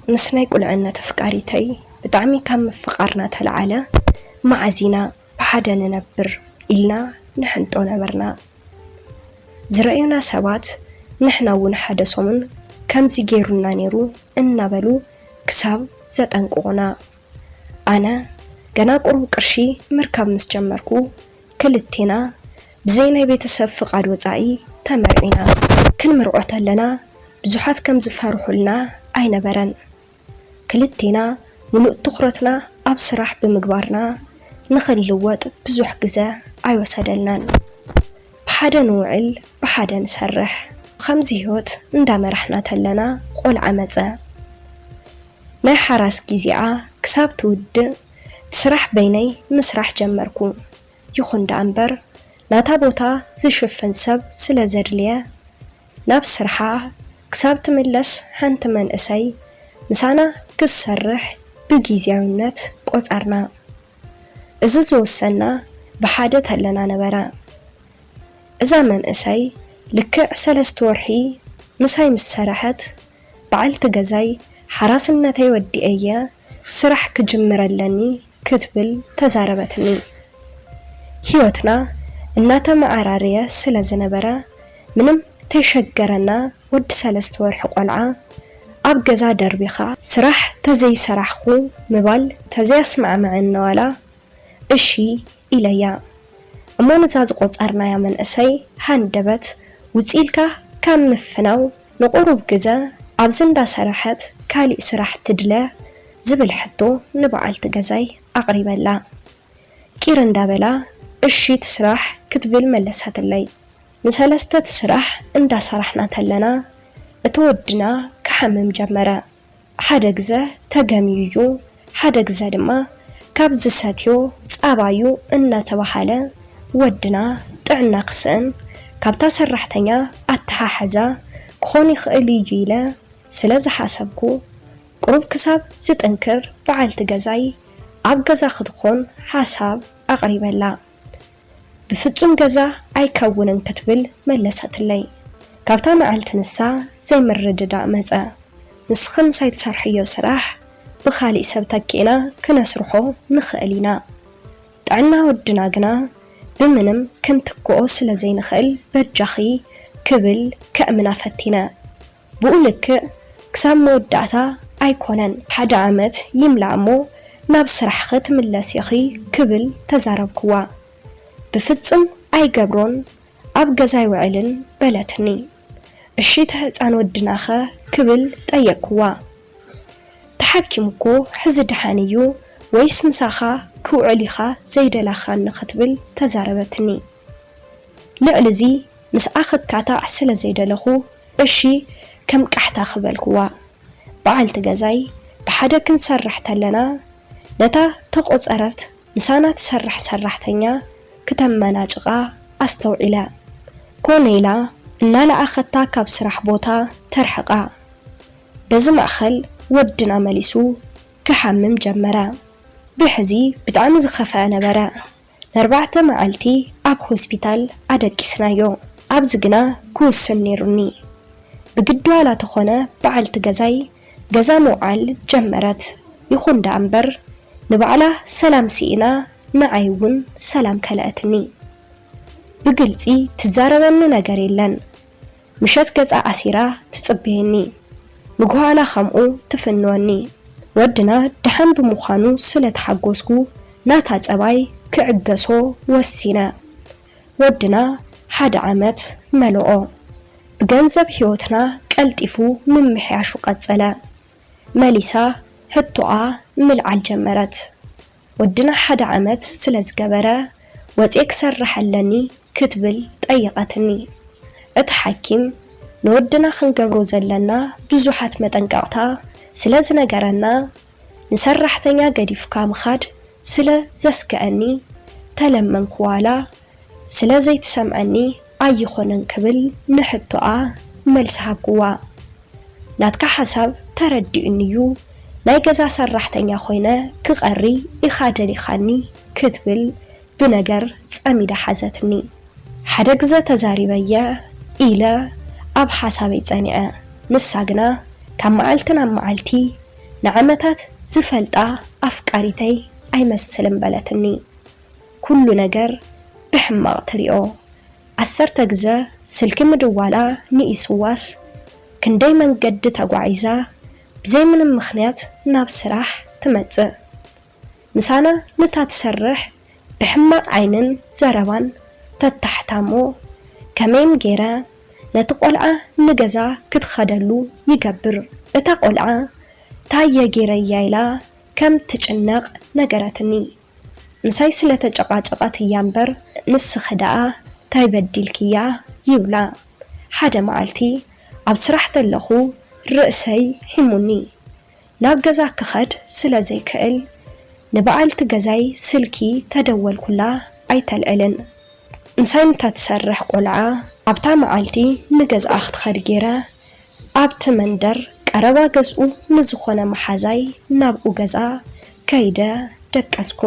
ምስ ናይ ቁልዕነት ኣፍቃሪተይ ብጣዕሚ ካብ ምፍቓር እናተለዓለ፣ መዓዝ ኢና ብሓደ ንነብር ኢልና ንሕንጦ ነበርና። ዝረኣዩና ሰባት ንሕና እውን ሓደ ሰሙን ከምዚ ገይሩና ነይሩ እናበሉ ክሳብ ዘጠንቅቑና። ኣነ ገና ቁሩብ ቅርሺ ምርካብ ምስ ጀመርኩ፣ ክልቴና ብዘይ ናይ ቤተሰብ ፍቓድ ወጻኢ ተመርዒና። ክንምርዖ ተለና ብዙሓት ከም ዝፈርሑልና ኣይነበረን። ክልቴና ምሉእ ትኹረትና ኣብ ስራሕ ብምግባርና ንኽንልወጥ ብዙሕ ግዘ ኣይወሰደልናን። ብሓደ ንውዕል፣ ብሓደ ንሰርሕ። ብኸምዚ ህይወት እንዳመራሕና ተለና ቆልዓ መጸ። ናይ ሓራስ ግዜኣ ክሳብ ትውድእ እቲ ስራሕ በይነይ ምስራሕ ጀመርኩ። ይኹን ደኣ እምበር ናታ ቦታ ዝሽፍን ሰብ ስለ ዘድልየ ናብ ስርሓ ክሳብ ትምለስ ሓንቲ መንእሰይ ምሳና ክትሰርሕ ብግዝያዊነት ቆጸርና። እዚ ዝወሰንና ብሓደ ተለና ነበረ። እዛ መንእሰይ ልክዕ ሰለስተ ወርሒ ምሳይ ምስ ሰረሐት፣ በዓልቲ ገዛይ ሓራስነተይ ወዲኤየ ስራሕ ክጅምር ኣለኒ ክትብል ተዛረበትኒ። ህይወትና እናተመዓራረየ ስለ ዝነበረ፣ ምንም ተይሸገረና ወዲ ሰለስተ ወርሒ ቆልዓ ኣብ ገዛ ደርቢኻ ስራሕ ተዘይሰራሕኹ ምባል ተዘይኣስማዕመዐኒ ዋላ እሺ ኢለያ። እሞ ነዛ ዝቖጸርናያ መንእሰይ ሃንደበት ውጽእ ኢልካ ካብ ምፍናው ንቑሩብ ግዘ ኣብዚ እንዳሰረሐት ካሊእ ስራሕ ትድለ ዝብል ሕቶ ንበዓልቲ ገዛይ ኣቕሪበላ። ቂር እንዳበላ እሺ ትስራሕ ክትብል መለሰትለይ። ንሰለስተ እቲ ስራሕ እንዳሰራሕና ተለና እቲ ወድና ክሓምም ጀመረ። ሓደ ግዘ ተገምዩ እዩ፣ ሓደ ግዘ ድማ ካብ ዝሰትዮ ጸባዩ እናተባሃለ ወድና ጥዕና ክስእን፣ ካብታ ሰራሕተኛ ኣተሓሕዛ ክኾን ይኽእል እዩ ኢለ ስለ ዝሓሰብኩ፣ ቁሩብ ክሳብ ዝጥንክር በዓልቲ ገዛይ ኣብ ገዛ ክትኾን ሓሳብ ኣቕሪበላ። ብፍጹም ገዛ ኣይከውንን ክትብል መለሰትለይ። ካብታ መዓልቲ ንሳ ዘይምርድዳእ መጸ። ንስኺ ምሳይ ትሰርሕዮ ስራሕ ብኻሊእ ሰብ ተኪእና ክነስርሖ ንኽእል ኢና። ጥዕና ወድና ግና ብምንም ክንትክኦ ስለ ዘይንኽእል በጃኺ ክብል ከእምና ፈቲነ። ብኡ ልክዕ ክሳብ መወዳእታ ኣይኮነን፣ ሓደ ዓመት ይምላእ እሞ ናብ ስራሕኺ ትምለሲ ኢኺ ክብል ተዛረብክዋ። ብፍጹም ኣይገብሮን፣ ኣብ ገዛ ኣይውዕልን በለትኒ። እሺ እቲ ህጻን ወድናኸ ክብል ጠየቅክዋ። ተሓኪሙ እኮ ሕዚ ደሓን እዩ ወይስ ምሳኻ ክውዕል ኢኻ ዘይደላኻኒ ክትብል ተዛረበትኒ። ልዕሊ እዚ ምስኣ ክካታዕ ስለ ዘይደለኹ እሺ ከም ቃሕታ ክበልክዋ። በዓልቲ ገዛይ ብሓደ ክንሰርሕ ተለና ነታ ተቖጸረት ምሳና ትሰርሕ ሰራሕተኛ ክተመናጭቓ ኣስተውዒለ። ኮነ ኢላ እናለኣኸታ ካብ ስራሕ ቦታ ተርሕቓ። በዚ ማእኸል ወድና መሊሱ ክሓምም ጀመረ። ብሕዚ ብጣዕሚ ዝኸፍአ ነበረ። ንኣርባዕተ መዓልቲ ኣብ ሆስፒታል ኣደቂስናዮ። ኣብዚ ግና ክውስን ነይሩኒ። ብግዲ ዋላ ተኾነ በዓልቲ ገዛይ ገዛ ምውዓል ጀመረት። ይኹን ደኣ እምበር ንባዕላ ሰላም ስኢና ንዓይ እውን ሰላም ከልኣትኒ። ብግልጺ ትዛረበኒ ነገር የለን። ምሸት ገጻ ኣሲራ ትጽበየኒ። ንግሆ ዋላ ከምኡ ትፍንወኒ። ወድና ደሓን ብምዃኑ ስለ ተሓጎስኩ ናታ ጸባይ ክዕገሶ ወሲነ። ወድና ሓደ ዓመት መለኦ። ብገንዘብ ህይወትና ቀልጢፉ ምምሕያሹ ቀጸለ። መሊሳ ሕቶኣ ምልዓል ጀመረት። ወድና ሓደ ዓመት ስለ ዝገበረ ወጽየ ክሰርሕ ኣለኒ ክትብል ጠየቐትኒ። እቲ ሓኪም ንወድና ክንገብሮ ዘለና ብዙሓት መጠንቀቕታ ስለ ዝነገረና ንሰራሕተኛ ገዲፍካ ምኻድ ስለ ዘስግኣኒ ተለመንኩ ዋላ ስለ ዘይትሰምዐኒ ኣይኾነን ክብል ንሕቶኣ መልሲ ሃብክዋ። ናትካ ሓሳብ ተረዲኡኒ እዩ፣ ናይ ገዛ ሰራሕተኛ ኮይነ ክቐሪ ኢኻ ደሊኻኒ ክትብል ብነገር ጸሚዳ ሓዘትኒ። ሓደ ግዘ ተዛሪበየ ኢለ ኣብ ሓሳበይ ጸኒዐ። ንሳ ግና ካብ መዓልቲ ናብ መዓልቲ ንዓመታት ዝፈልጣ ኣፍቃሪተይ ኣይመስልን በለትኒ። ኩሉ ነገር ብሕማቕ ትሪኦ። ዓሰርተ ግዘ ስልኪ ምድዋላ ንኢስዋስ ክንደይ መንገዲ ተጓዒዛ ብዘይ ምንም ምኽንያት ናብ ስራሕ ትመጽእ። ምሳና ነታ ትሰርሕ ብሕማቕ ዓይንን ዘረባን ተታሕታ እሞ ከመይም ገይረ ነቲ ቆልዓ ንገዛ ክትኸደሉ ይገብር። እታ ቆልዓ ታየ ገይረያ ኢላ ከም ትጭነቕ ነገረትኒ። ምሳይ ስለ ተጨቓጨቐት እያ እምበር ንስኺ ደኣ ታይ በዲልክያ ይብላ። ሓደ መዓልቲ ኣብ ስራሕ ተለኹ ርእሰይ ሒሙኒ። ናብ ገዛ ክኸድ ስለ ዘይክእል ንበዓልቲ ገዛይ ስልኪ ተደወልኩላ ኣይተልዕልን። ምሳይ ንታ ትሰርሕ ቆልዓ ኣብታ መዓልቲ ንገዝኣ ክትኸድ ገይረ ኣብቲ መንደር ቀረባ ገዝኡ ንዝኾነ መሓዛይ ናብኡ ገዛ ከይደ ደቀስኩ።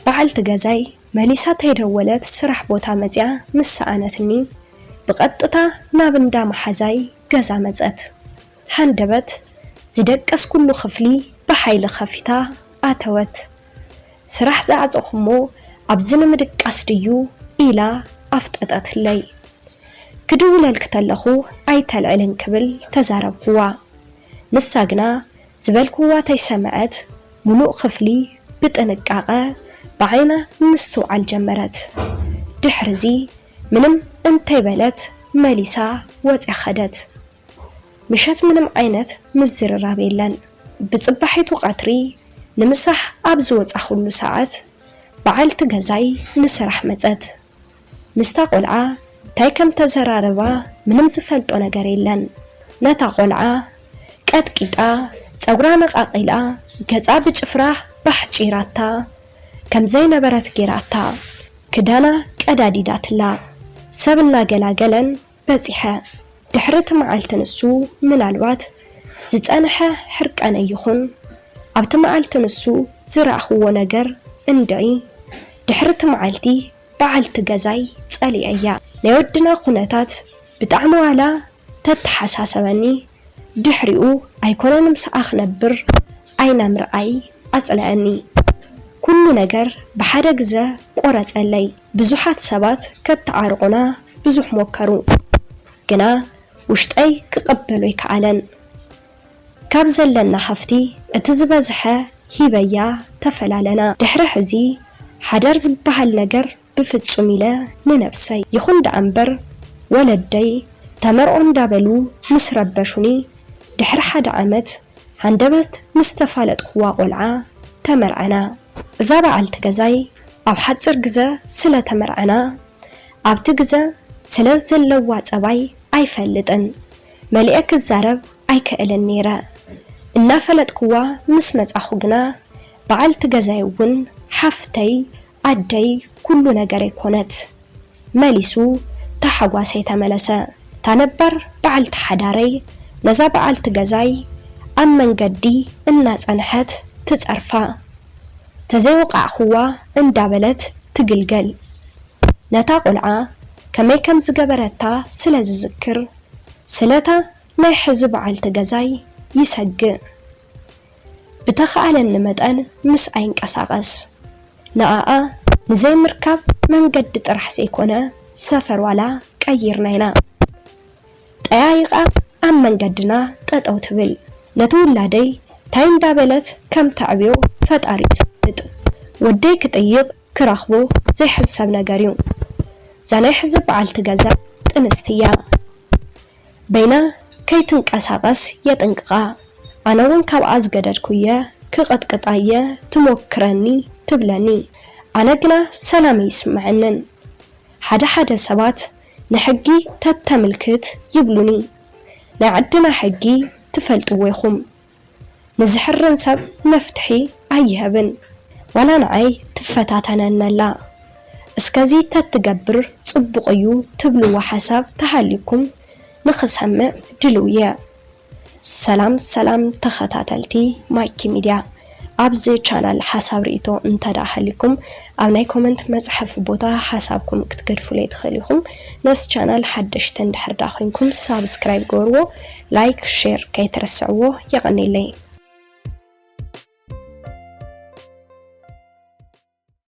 በዓልቲ ገዛይ መሊሳ ተይደወለት ስራሕ ቦታ መጺኣ ምስ ሰኣነትኒ ብቐጥታ ናብ እንዳ መሓዛይ ገዛ መጸት። ሃንደበት ዝደቀስኩሉ ክፍሊ ብሓይሊ ከፊታ ኣተወት። ስራሕ ዝዓጸኹሞ ኣብዚ ንምድቃስ ድዩ ኢላ ኣፍጠጠትለይ። ክድውለልኪ ተለኹ ኣይተልዕልን ክብል ተዛረብኩዋ። ንሳ ግና ዝበልኩዋ ተይሰምዐት ምሉእ ክፍሊ ብጥንቃቐ ብዓይና ምስትውዓል ጀመረት። ድሕርዚ ምንም እንተይበለት መሊሳ ወጽያ ኸደት። ምሸት ምንም ዓይነት ምዝርራብ የለን። ብጽባሒቱ ቀትሪ ንምሳሕ ኣብ ዝወጻኹሉ ሰዓት በዓልቲ ገዛይ ንስራሕ መጸት። ምስታ ቆልዓ ታይ ከም ተዘራረባ ምንም ዝፈልጦ ነገር የለን። ነታ ቆልዓ ቀጥቂጣ፣ ጸጉራ ነቓቒላ፣ ገጻ ብጭፍራ ባሕጪራታ፣ ከም ዘይነበረት ጌራታ፣ ክዳና ቀዳዲዳትላ፣ ሰብ እናገላገለን በጺሐ። ድሕሪ እቲ መዓልቲ ንሱ ምናልባት ዝጸንሐ ሕርቀነይ ይኹን ኣብቲ መዓልቲ ንሱ ዝረኣኽዎ ነገር እንድዒ፣ ድሕሪ እቲ መዓልቲ በዓልቲ ገዛይ ጸሊኤያ። ናይ ወድና ኩነታት ብጣዕሚ ዋላ ተተሓሳሰበኒ፣ ድሕሪኡ ኣይኮነን ምስኣ ክነብር ዓይና ምርኣይ ኣጽለኣኒ። ኩሉ ነገር ብሓደ ግዘ ቆረጸለይ። ብዙሓት ሰባት ከተዓርቑና ብዙሕ ሞከሩ፣ ግና ውሽጠይ ክቕበሎ ኣይከኣለን። ካብ ዘለና ሃፍቲ እቲ ዝበዝሐ ሂበያ ተፈላለና። ድሕሪ ሕዚ ሓዳር ዝበሃል ነገር ብፍጹም ኢለ ንነብሰይ። ይኹን ደኣ እምበር ወለደይ ተመርዖ እንዳበሉ ምስ ረበሹኒ ድሕሪ ሓደ ዓመት ሃንደበት ምስ ተፋለጥኩዋ ቆልዓ ተመርዐና። እዛ በዓልቲ ገዛይ ኣብ ሓጺር ግዘ ስለ ተመርዐና ኣብቲ ግዘ ስለ ዘለዋ ጸባይ ኣይፈልጥን መሊኤ ክዛረብ ኣይክእልን ነይረ። እናፈለጥኩዋ ምስ መጻኹ ግና በዓልቲ ገዛይ እውን ሓፍተይ ኣደይ ኩሉ ነገረይ ኮነት። መሊሱ ታሓጓሰይ ተመለሰ። እታ ነባር በዓልቲ ሓዳረይ ነዛ በዓልቲ ገዛይ ኣብ መንገዲ እናጸንሐት ትጸርፋ። ተዘይወቓዕኹዋ እንዳበለት ትግልገል። ነታ ቆልዓ ከመይ ከም ዝገበረታ ስለ ዝዝክር ስለታ ናይ ሕዚ በዓልቲ ገዛይ ይሰግእ። ብተኻኣለኒ መጠን ምስኣ ይንቀሳቐስ። ንኣኣ ንዘይምርካብ መንገዲ ጥራሕ ዘይኮነ ሰፈር ዋላ ቀይርና ኢና። ጠያይቓ ኣብ መንገድና ጠጠው ትብል። ነቲ ውላደይ ታይ እንዳበለት ከም ተዕብዮ ፈጣሪ እዩ ዝፈልጥ። ወደይ ክጥይቕ ክረኽቦ ዘይሕሰብ ነገር እዩ። እዛ ናይ ሕዚ በዓልቲ ገዛ ጥንስቲ እያ። በይና ከይትንቀሳቐስ የጥንቅቓ። ኣነ እውን ካብኣ ዝገደድኩ እየ ክቕጥቅጣ እየ ትሞክረኒ ትብለኒ። ኣነ ግና ሰላም ኣይስምዐንን። ሓደ ሓደ ሰባት ንሕጊ ተተምልክት ይብሉኒ። ናይ ዓድና ሕጊ ትፈልጥዎ ኢኹም። ንዝሕርን ሰብ መፍትሒ ኣይህብን። ዋላ ንዓይ ትፈታተነኒ ኣላ። እስከዚ ተትገብር ጽቡቕ እዩ ትብልዎ ሓሳብ ተሃልዩኩም ንኽሰምዕ ድልው እየ። ሰላም ሰላም ተኸታተልቲ ማይኪ ሚድያ፣ ኣብዚ ቻናል ሓሳብ ርእይቶ እንተ ደኣ ሃሊኩም ኣብ ናይ ኮመንት መጽሓፊ ቦታ ሓሳብኩም ክትገድፉለይ ትኽእሉ ኢኹም። ነዚ ቻናል ሓደሽቲ እንድሕር ደኣ ኮይንኩም ሳብስክራይብ ገበርዎ፣ ላይክ፣ ሼር ከይትረስዕዎ። የቐንየለይ።